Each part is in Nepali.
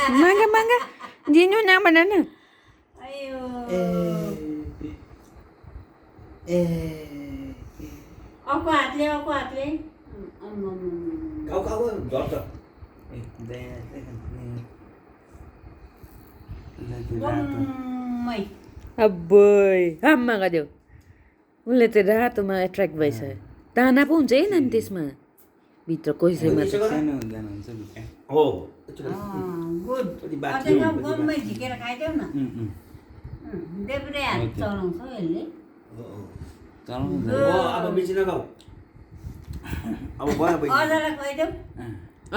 Mangga. Dino na banana. Ayo. Ông quạt lên. Cậu gót rồi. Mày. Aboy. Hamma गर्यो उनले त रातोमा एट्र्याक्ट भइछ ताना पो हुन्छ है नानी त्यसमा भित्र कसैमा हो गुड अझै गममै झिकेर खाइदेऊ न देब्रे हात चलाउँछ यसले अब बिच नगाऊ अब भयो अझलाई खुवाइदेऊ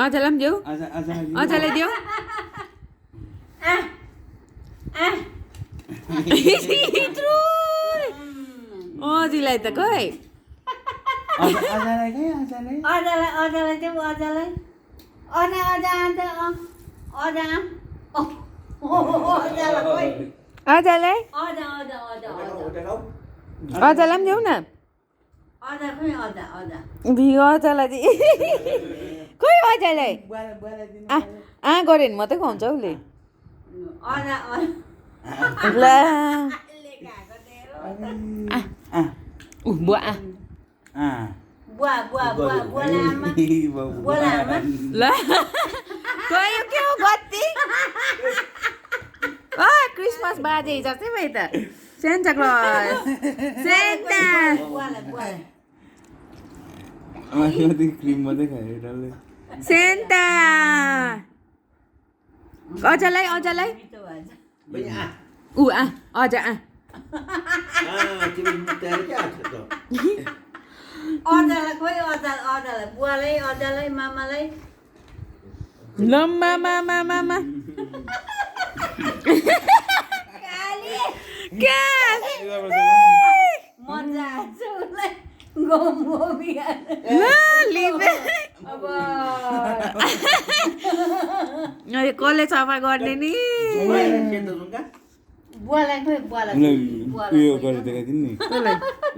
अझलाई पनि देऊ अझलाई देऊ अझीलाई त खै अझलाई देऊ अझलाई अझलाई पनि देऊ न भियो अझलाई खोइ अझलाई गऱ्यो भने मात्रै खुवाउँछ उसले ला बुवा ला गयो के हो गति क्रिसमस बाजे जस्तै भयो त सेन्टा क्लज सेन्टा क्रिम मात्रै खायो सेन्टा अझलाई अझ तिमी तयारी क्या छ त अझलाई खोइ अझलाई बुवालाई अझलाई मामालाई लम्मा मामा क्या मजा आउँछ उसलाई गमो बिहान अब कसले सफा गर्ने नि बुवालाई खोइ बुवालाई उयो गरेर देखाइदिनु नि